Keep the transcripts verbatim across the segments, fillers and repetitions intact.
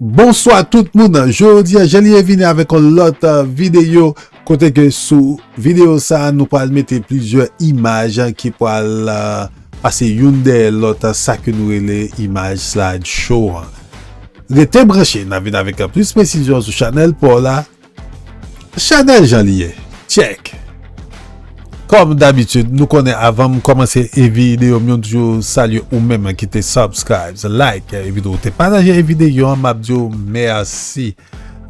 Bonswa tout moun. Jodi a, Jean Lié vini avèk yon lòt, euh, videyo kote ke sou videyo sa a, nou pral mete plizyè imaj ki pral, euh, pase youn dèyè lòt, sa ke nou rele imaj slide show an. Rete branche, n a vin avèk plis presizyon sou chanèl pa w la. Chanèl Jean Lié. Check. Kòm dabitid, nou konnen avan m kòmanse e videyo m, m toujou salye ou menm ki te subscribe, like, epi tou te pataje e videyo an, m ap di w mèsi.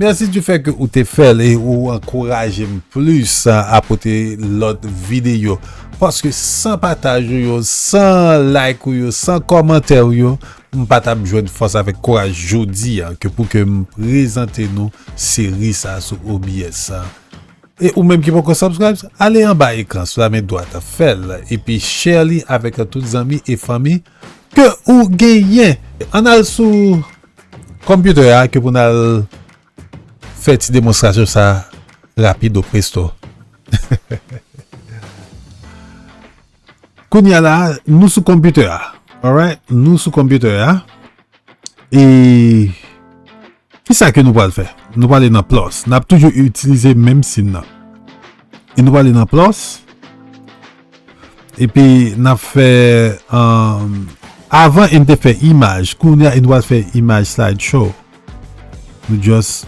Mèsi du fait ke ou te fè l e ou ankouraje m plis a, a pote lòt videyo. Paske san pataj ou yo, san like ou yo, san kòmantè ou yo, m pa t ap jwenn fòs avèk kouraj jodi a ke pou ke m prezante nou seri sa sou O B S a. E ou menm ki poko subscribe, ale anba ekran sou la men dwat, fè l, epi share li avèk tout zanmi e fanmi ke ou genyen. Ann al sou computer a ke pou n al fè ti demonstrasyon sa rapido presto. Kounye a la, nou sou computer a. Alright? Nou sou computer a. E kisa ke nou pral fè? Nou prale nan plus. N ap toujou itilize menm siy nan. E nou prale nan plus. Epi n ap fè, um, avan e n te fè imaj. Kounye a e nou pral fè imaj slide show. Nou just,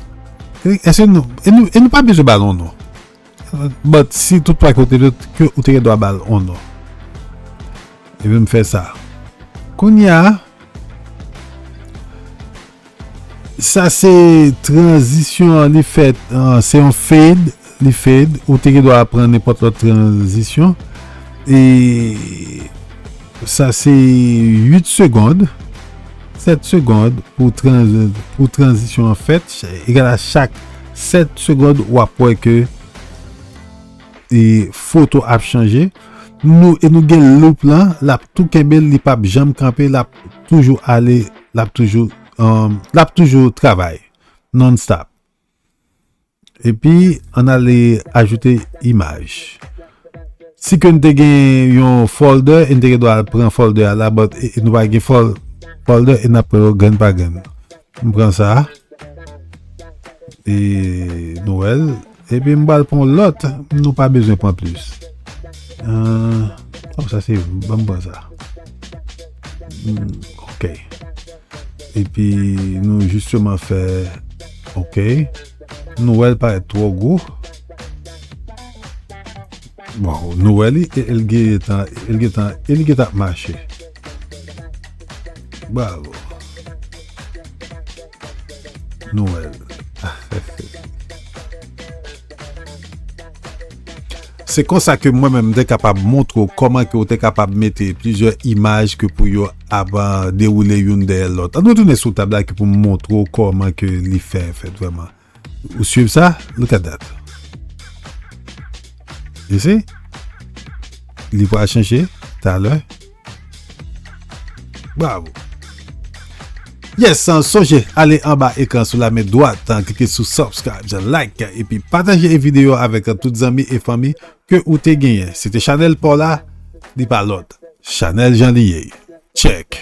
èske nou, e nou, e nou pa bezwen ba l yon non. But si tout fwa ke ou te, ke ou te gen dwa ba l yon non. Epi m fè sa. Kounye a, sa se tranzisyon an, li fèt, ah, se yon fade, li fade. Ou te gen dwa pran nenpòt lòt tranzisyon. E sa se uit segond, sèt segond pou tranz-, pou tranzisyon an fèt. Egal a chak sèt segond, w ap wè ke e foto ap chanje. Nou, e nou gen loop lan, l ap tou kenbe l, li p ap janm kanpe, l ap toujou ale, l ap toujou, um, l ap toujou travay non-stop. Epi, ann ale ajoute imaj. Si ke n te gen yon folder, e n te gen dwa al pran folder a la, but, e, e nou pa gen fol-, folder, e n ap pran yo grenn pa grenn. M pran sa. E Nwèl. Epi m pral pran lòt. Nou pa bezwen pran plis. Ah, oh, sa se, ban m pran sa. Hmm, ok. Epi nou jisteman fè ok. Nwèl parèt twò gwo. Bon, nou wè li, e, e l gentan, e l gentan, e li gentan ap mache. Bravo. Nou wè l. Se konsa ke mwen menm m te kapab montre w kòman ke w te kapab mete plizyè imaj ke pou yo ap, ah, dewoule youn dèyè lòt. Ann retounen sou tab la ke pou m montre w kòman ke li fè fèt vrèman. Ou swiv sa? Look at that. You see? Li pral chanje talè. Bravo. Yes, sonje ale anba ekran sou la men dwat, klike sou subscribe, like, epi pataje videyo avèk tout zanmi e fanmi ke ou te genyen. Se te chanèl pa w la, li pa lòt. Chanèl Jean Lié. Check.